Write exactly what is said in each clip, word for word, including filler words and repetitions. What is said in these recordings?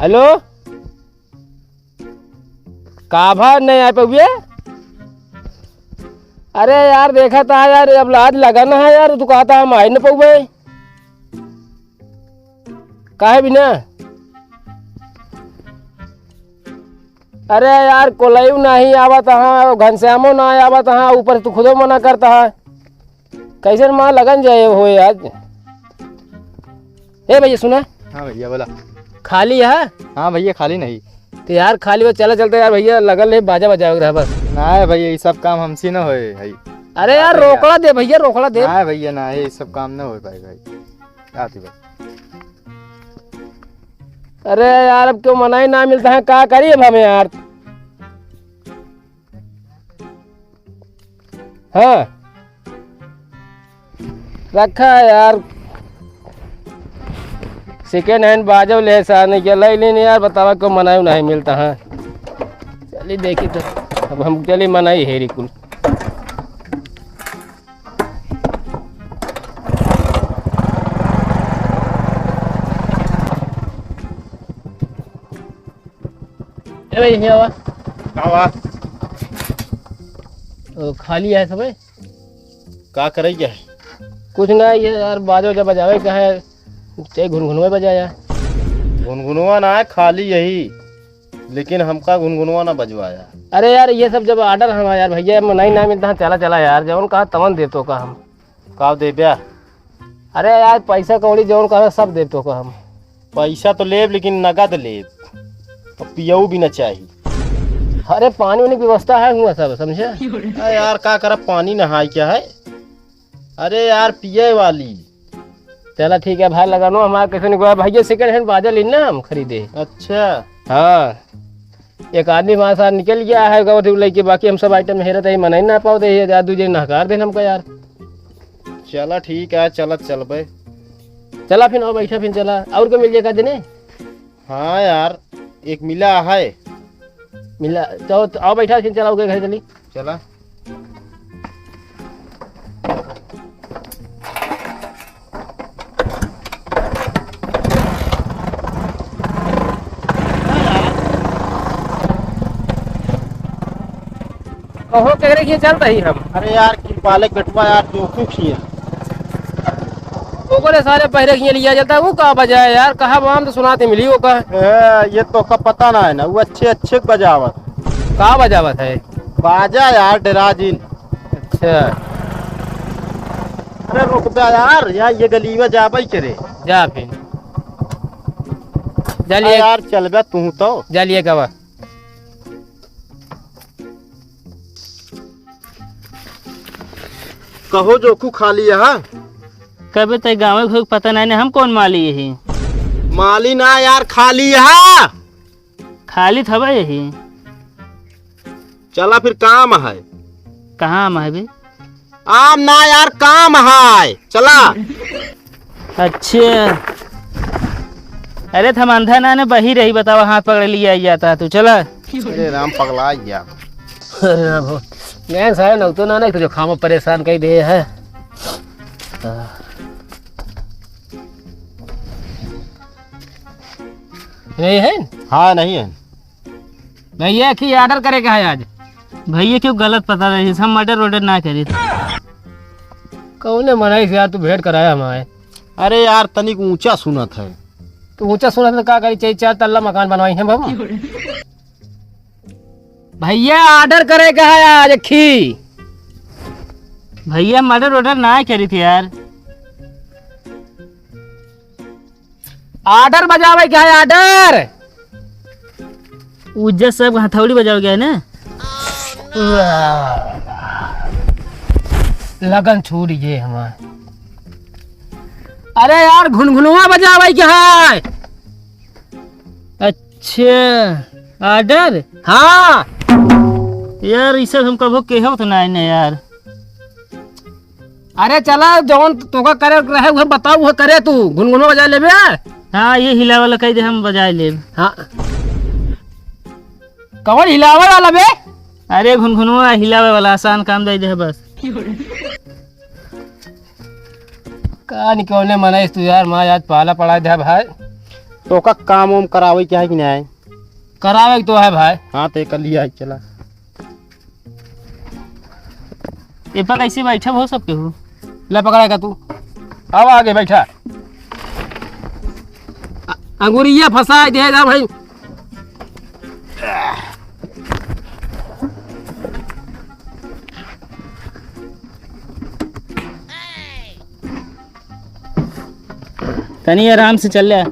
हेलो, का भा नहीं आए पउबे? अरे यार, देखा था यार, अब आज लगन है यार, तू कहता हम आए न पउबे। काहे बिना? अरे यार, कोलई नहीं आवत हाँ, घनश्यामो ना आवत हाँ, ऊपर से तू खुदो मना करता है। कैसे माँ लगन जाए हो आज? ए भैया सुना। हाँ भैया बोला। खाली है? हाँ भैया खाली नहीं। तो यार खाली हो, चला चलते यार भैया, लगन ले बाजा बजावे के रहा बस। ना भैया, ये सब काम हमसे न होए है। अरे यार भैया। रोकड़ा दे भैया, रोकड़ा दे। ना भैया ना, ये सब काम न हो पाए भाई। आती भाई। अरे यार, अब क्यों मनाई ना मिलता है, का करी अब हमें यार? हाँ, रखा है यार, second hand बाजो ले सा नहीं क्या, ले लेने यार, बतावा क्यों मनाई नहीं मिलता है। चलिए देखी तो, अब हम चलिए मनाई हेरी कुल। ए भाई, हियाँ आवा। का बा? ओ, खाली है सबे? का करे के है? कुछ ना, ये यार बाजो जब बजावे का है, चाहे घुनघुनवा बजाया। घुनघुनवा ना है, खाली यही, लेकिन हमका घुनघुनवा ना बजवाया। अरे यार, ये सब जब order हमारा यार भैया, मनाई ना मिलता है, चला चला यार, जवन कहा तवन दे तो का हम। का देब्या? अरे यार, पैसा कौड़ी जौन कहे, सब देब तोका हम। पैसा तो लेब, लेकिन नगद लेब। अब पियऊ भी न चाही। अरे, पानी वानी की व्यवस्था है हुआ सब, समझे? अरे यार, का करब, पानी नहाई क्या है? अरे यार, पिए वाली। चला ठीक है भाई, लगानो हमारा कैसे नहीं हुआ। भैया, second hand बाजा लेना हम खरीदे। अच्छा। हाँ। एक आदमी हमारे साथ निकल गया है, गौर से लेके, बाकी हम सब item हेरत है, मनाई ना पाओ दे, ये दू जने नहकार देन हमका यार। चला ठीक है, चलत चलबे। चला फिर, आओ बैठा फिर, चला। और कोई मिल जाए का देने? हाँ यार, एक मिला है। मिला, तो, तो आओ बैठा फिर, चला, ओके घर चली। चला। कहो केकरे खिया चल रही हम। अरे यार, कृपाले गटवा यार, जोखू खिया। ओकरे सारे पहिरे खिया लिया जाता, वो का बजाए यार, कहा बाम तो सुनाते मिली वो का। ए, ये तो का पता ना है ना, वो अच्छे अच्छे बजावत। का बजावत है? बाजा यार, डेरा जिन। अच्छा। अरे रुक जा यार, यार ये गलीवा जाबे करे। जा फिर। जा आ लिए। यार चलबे तू तो। जा लिए गवा। कहो जोखू खाली है? कबे तय गाँव के पता नहीं, हम कौन माली यही? माली ना यार, खाली है। खाली थबे यही। चला फिर काम है। कहाँ आम है बे? आम ना यार, काम है, चला। अच्छा। अरे थम अंधा ना ने बही रही, बतावा हाथ पकड़ लिया जाता तू, चला। अरे राम पगला गया। अरे राम हो। गैस है ना तो ना, ना तो जो खामो परेशान कई दे है। नहीं है? हाँ, नहीं है। भैया की order करे का है आज? भैया क्यों गलत पता रही, हम murder वर्डर ना करी। कौने मनाई से यार तू भेंट कराया हमारे? अरे यार तनिक ऊंचा सुनत है। तो ऊंचा सुनत है तो का करी, चाहे चार तल्ला मकान बनवाई है बाबू। भैया order करे का है आज खी। भैया murder वर्डर ना करी थी यार। Order बजावे के है, order। उज्जर सब हथौड़ी बजावे के है ना? लगन छूट गए हमार। अरे यार, घुनघुनवा बजावे के है। अच्छा, order? हाँ। यार, ई सब हम कबो केहो तो ना है ना यार। अरे चला, जौन तोका करे रहे, उहे बताओ, उहे करे तू। घुनघुनवा बजा लेबे? हाँ, ये हिलावे वाला कह दे, हम बजा लेब। हाँ। कौन हिलावे वाला बे? अरे घुनघुनवा हिलावे वाला, आसान काम दे दे बस। का निकौने मनाइस तू यार, माँ आज पाला पड़ा दे भाई। तोका काम वाम करावे के है कि नहीं? करावे के तो है भाई। हाँ, तो कर लिया है, चला। ए पर कैसे बैठब हो सब केहू? ले पकड़ा का तू। अब आगे बैठा। अ-, अंगुरिया फंसा दे जा भाई। तनी आराम से चल ले।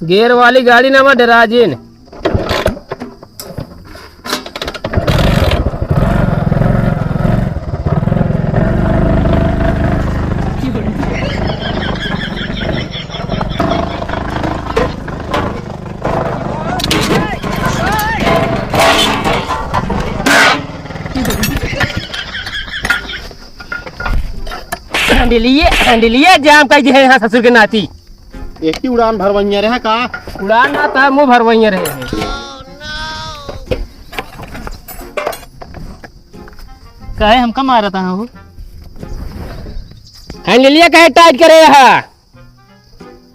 गेयर वाली गाड़ी ना बा, डेरा जिन। हैंडलिए, हैंडलिए जाम कर दिए यहाँ ससुर के नाती। एक ही उड़ान भरवइया रहे का? उड़ान ना था, मुँह भरवइया रहे हैं। काहे हमका मारत हा हो? हैंडलिया काहे टाइट करे हा?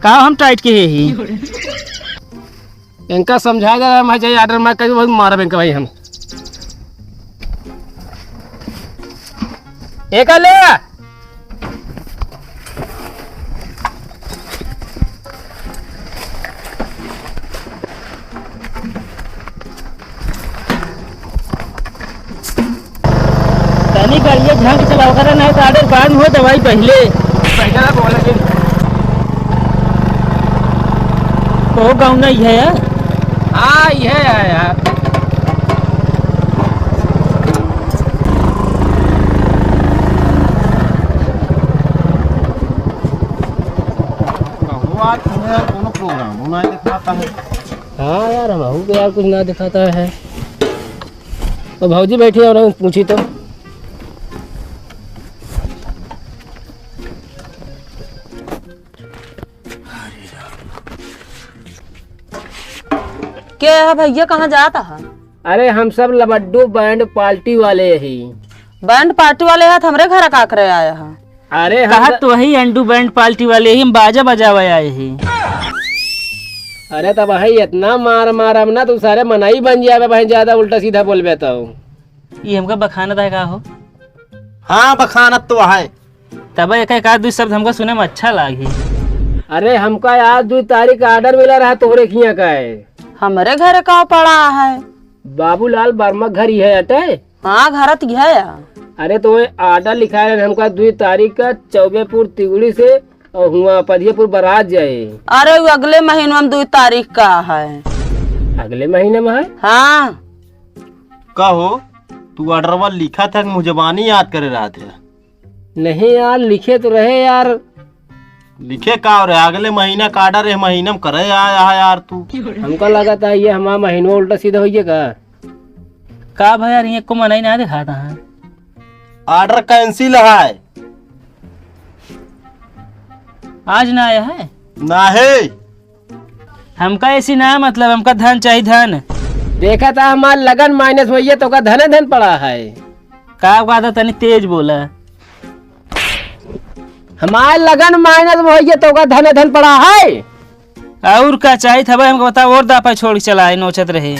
का हम टाइट के ही? इनका समझा दे रहा, मैं जाइए ऑर्डर मार कर बहुत मारब इनका भाई हम। एका ले। तनी गाड़िया झांक चलाओ, करे नहीं तो आडर बाद में हो दवाई पहले। पैसा ना बोला कि ओ गाँव नहीं है यार। हाँ, ये है यार। बहुत यार, कोनो प्रोग्राम होना दिखाता है। हाँ यार, हम आहू के यार कुछ ना दिखाता है। तो भौजी बैठी और पूछी तो। के है भैया, कहाँ जात है? अरे, हम सब लबड्डू बैंड पार्टी वाले ही। बैंड पार्टी वाले है, तो हमरे घर का करे आया है? अरे, हम कहत सब तो वही अंडू बैंड पार्टी वाले ही, हम बाजा बजावे आए ही। अरे, तब भाई इतना मार मार, अब ना तू सारे मनई बन जावे भाई, ज्यादा उल्टा सीधा बोलबे तो। ये हमका बखानत है का हो? हाँ, बखानत तो है। तब एक, एक आध दू शब्द हमका सुने में अच्छा लागी। अरे, हमका आज दू तारीख का ऑर्डर मिला रहा तोहरे खिया का है। हमरे घर का पड़ा है। बाबूलाल वर्मा घर ही है अटे? हाँ, घर त है। अरे, तो ये ऑर्डर लिखा है हमका दू तारीख का चौबेपुर तिगड़ी से और हुआ पदियापुर बारात जाए। अरे, वो अगले महीनवा में दू तारीख का है। अगले महीने में है? हाँ। का हो, तू ऑर्डरवा लिखा था कि मुँह जबानी याद करे रहा था? नहीं यार, लिखे तो रहे यार। लिखे का हो रहे, अगले महीना का ऑर्डर है, महीना में करे आया है यार तू। हमका लगा था ये हमारा महीनवा उल्टा सीधा होइए का? का भाई यार, ये को मनाई ना दिखाता है। ऑर्डर कैंसिल है। आज ना आया है? ना है। हमका ऐसी ना मतलब, हमका धन चाहिए, धन। देखा था हमार लगन माइनस होइए तो का धने धन पड़ा है। का बात है, तनी तेज बोला। हमार लगन माइनस होइए तो का धने धन पड़ा है। और का चाहिए था भाई हमको बताओ, और दापा छोड़ के चला है, नोचत रहे।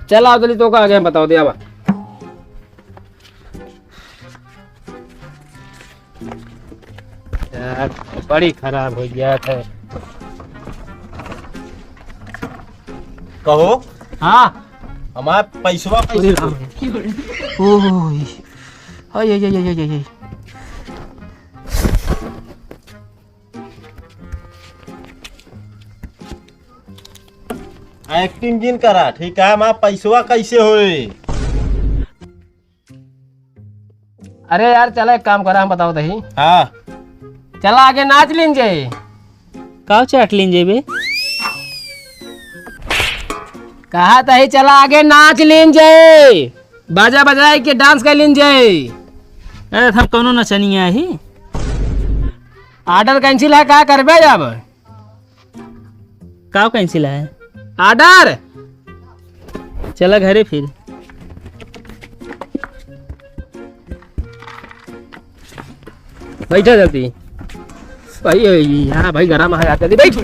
चल आओ जल्दी, तो का आगे हम बताओ दे आवा। यार, बड़ी खराब हो गया है। कहो। हाँ। हमार पैसवा अरे कैसे राम। होई? ओह, हाय, हाय, हाय, हाय, हाय। एक्टिंग जिन करा, ठीक है? हमार पैसवा कैसे होई? अरे यार, चला एक काम करा, हम बताओ दही। हाँ। चला आगे नाच लीन जाए। का चाट लीन जाए बे? कहा तही चला आगे नाच लीन जाए, बाजा बजाए के डांस कर लीन जाए। अरे हम कौनो नचनिया ही। ऑर्डर कैंसिल है, का करबे अब? का कैंसिल है? ऑर्डर। चला घरे फिर। बैठा जल्दी। भाई, यहाँ भाई गरम है यार, जल्दी बैठ।